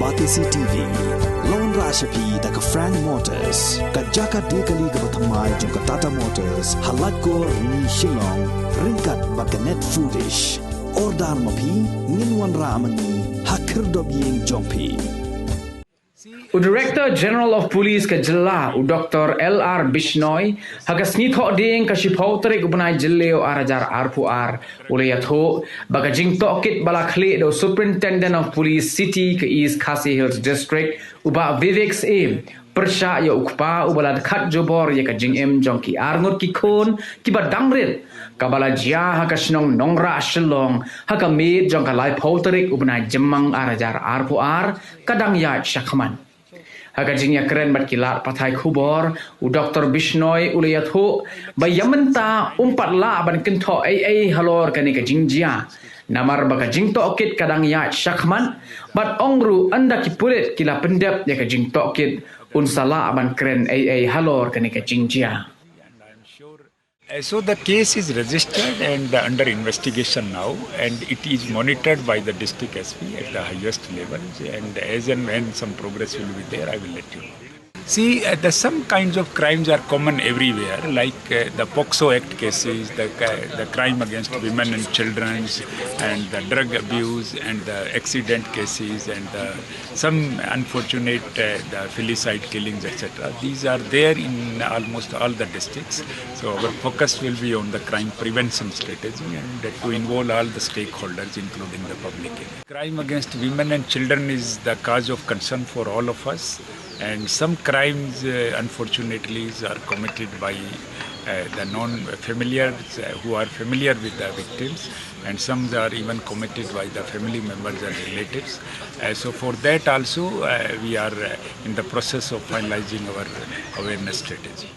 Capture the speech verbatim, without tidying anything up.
Batesi T V, la wanrah sha phi da ka Frank Motors, ka jaka die kali kaba thymmai jong ka Tata Motors, ha Laitkor Rni Shillong, ryngkat bad ka Net Foodish. Order ma phi, ngin wanrah ma ngi ha khyrdop ïing jong phi. U Director General of Police ka jylla, u Doctor L R Bishnoi, ha ka sngi Thohdieng ka shiphew tarik u bnai Jylliew ar hajar arphew ar, u la ïathuh ba ka jingtohkit ba la khlieh da u Superintendent of Police City ka East Khasi Hills District, u Bah Vivek Syiem, pyrshah ïa u kpa uba la dkhat jubor ïa ka jingim jong ki arngut ki khun kiba dang rit, kaba la jia ha ka shnong Nongrah Shillong, ha ka miet jong ka laiphew tarik u bnai Jymmang ar hajar arphew ar, ka dang ïaid shakhmat. Ha ka jingïakren bad ki lad pathai khubor, u Doctor Bishnoi u la ïathuh ba ïa mynta um pat lah ban kynthoh ei ei halor kane ka jingjia, namar ba ka jingtohkit ka dang ïaid shakhmat, bad ong ruh ynda ki pulit ki la pyndep ïa ka jingtohkit, un sa lah ban kren ei ei halor kane ka jingjia. Uh, so the case is registered and uh, under investigation now, and it is monitored by the district S P at the highest level. And as and when some progress will be there, I will let you know. See, uh, the, some kinds of crimes are common everywhere, like uh, the POCSO Act cases, the, uh, the crime against women and children, and the drug abuse, and the accident cases, and the, some unfortunate uh, the filicide killings, et cetera. These are there in almost all the districts. So our focus will be on the crime prevention strategy and to involve all the stakeholders, including the public. Crime against women and children is the cause of concern for all of us. And some crimes, uh, unfortunately, are committed by uh, the non-familiars uh, who are familiar with the victims, and some are even committed by the family members and relatives. Uh, so for that also, uh, we are uh, in the process of finalizing our awareness strategy.